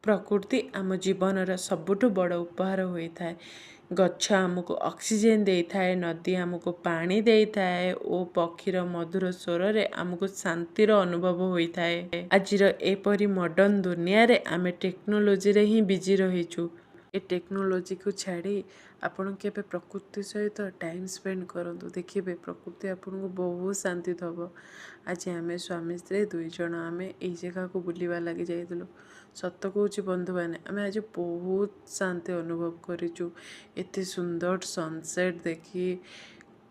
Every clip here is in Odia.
ପ୍ରକୃତି ଆମ ଜୀବନର ସବୁଠୁ ବଡ଼ ଉପହାର ହୋଇଥାଏ। ଗଛ ଆମକୁ ଅକ୍ସିଜେନ୍ ଦେଇଥାଏ, ନଦୀ ଆମକୁ ପାଣି ଦେଇଥାଏ ଓ ପକ୍ଷୀର ମଧୁର ସ୍ୱରରେ ଆମକୁ ଶାନ୍ତିର ଅନୁଭବ ହୋଇଥାଏ। ଆଜିର ଏପରି ମଡ଼ର୍ଣ୍ଣ ଦୁନିଆରେ ଆମେ ଟେକ୍ନୋଲୋଜିରେ ହିଁ ବିଜି ରହିଛୁ। ଏ ଟେକ୍ନୋଲୋଜିକୁ ଛାଡ଼ି ଆପଣ କେବେ ପ୍ରକୃତି ସହିତ ଟାଇମ୍ ସ୍ପେଣ୍ଡ କରନ୍ତୁ, ଦେଖିବେ ପ୍ରକୃତି ଆପଣଙ୍କୁ ବହୁତ ଶାନ୍ତି ଦେବ। ଆଜି ଆମେ ସ୍ୱାମୀ ସ୍ତ୍ରୀ 2 ଜଣ ଆମେ ଏଇ ଜାଗାକୁ ବୁଲିବା ଲାଗି ଯାଇଥିଲୁ। ସତ କହୁଛି ବନ୍ଧୁମାନେ, ଆମେ ଆଜି ବହୁତ ଶାନ୍ତି ଅନୁଭବ କରିଛୁ। ଏତେ ସୁନ୍ଦର ସନସେଟ୍ ଦେଖି,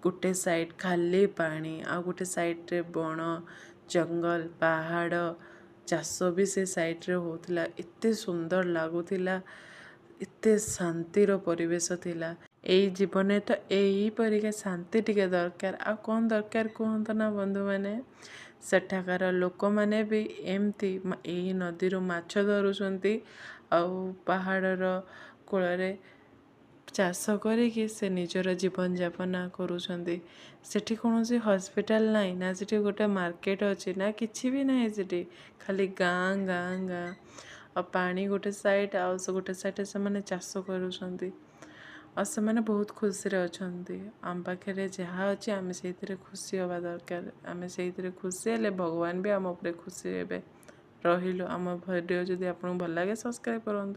ଗୋଟେ ସାଇଡ଼୍ ଖାଲି ପାଣି ଆଉ ଗୋଟେ ସାଇଡ଼୍ରେ ବଣ ଜଙ୍ଗଲ, ପାହାଡ଼, ଚାଷ ବି ସେ ସାଇଡ଼୍ରେ ହେଉଥିଲା। ଏତେ ସୁନ୍ଦର ଲାଗୁଥିଲା, ଏତେ ଶାନ୍ତିର ପରିବେଶ ଥିଲା। ଏଇ ଜୀବନରେ ତ ଏହିପରିକା ଶାନ୍ତି ଟିକେ ଦରକାର, ଆଉ କ'ଣ ଦରକାର କୁହନ୍ତୁ ନା ବନ୍ଧୁମାନେ? ସେଠାକାର ଲୋକମାନେ ବି ଏମିତି ଏଇ ନଦୀରୁ ମାଛ ଧରୁଛନ୍ତି ଆଉ ପାହାଡ଼ର କୂଳରେ ଚାଷ କରିକି ସେ ନିଜର ଜୀବନଯାପନ କରୁଛନ୍ତି। ସେଠି କୌଣସି ହସ୍ପିଟାଲ ନାହିଁ, ନା ସେଠି ଗୋଟେ ମାର୍କେଟ ଅଛି, ନା କିଛି ବି ନାହିଁ। ସେଠି ଖାଲି ଗାଁ ଗାଁ ଗାଁ ଆଉ ପାଣି ଗୋଟେ ସାଇଡ଼୍, ଆଉ ସେ ଗୋଟେ ସାଇଡ଼୍ରେ ସେମାନେ ଚାଷ କରୁଛନ୍ତି ଆଉ ସେମାନେ ବହୁତ ଖୁସିରେ ଅଛନ୍ତି। ଆମ ପାଖରେ ଯାହା ଅଛି, ଆମେ ସେଇଥିରେ ଖୁସି ହେବା ଦରକାର। ଆମେ ସେଇଥିରେ ଖୁସି ହେଲେ ଭଗବାନ ବି ଆମ ଉପରେ ଖୁସି ହେବେ। ରହିଲୁ, ଆମ ଭିଡ଼ିଓ ଯଦି ଆପଣଙ୍କୁ ଭଲ ଲାଗେ, ସବସ୍କ୍ରାଇବ୍ କରନ୍ତୁ।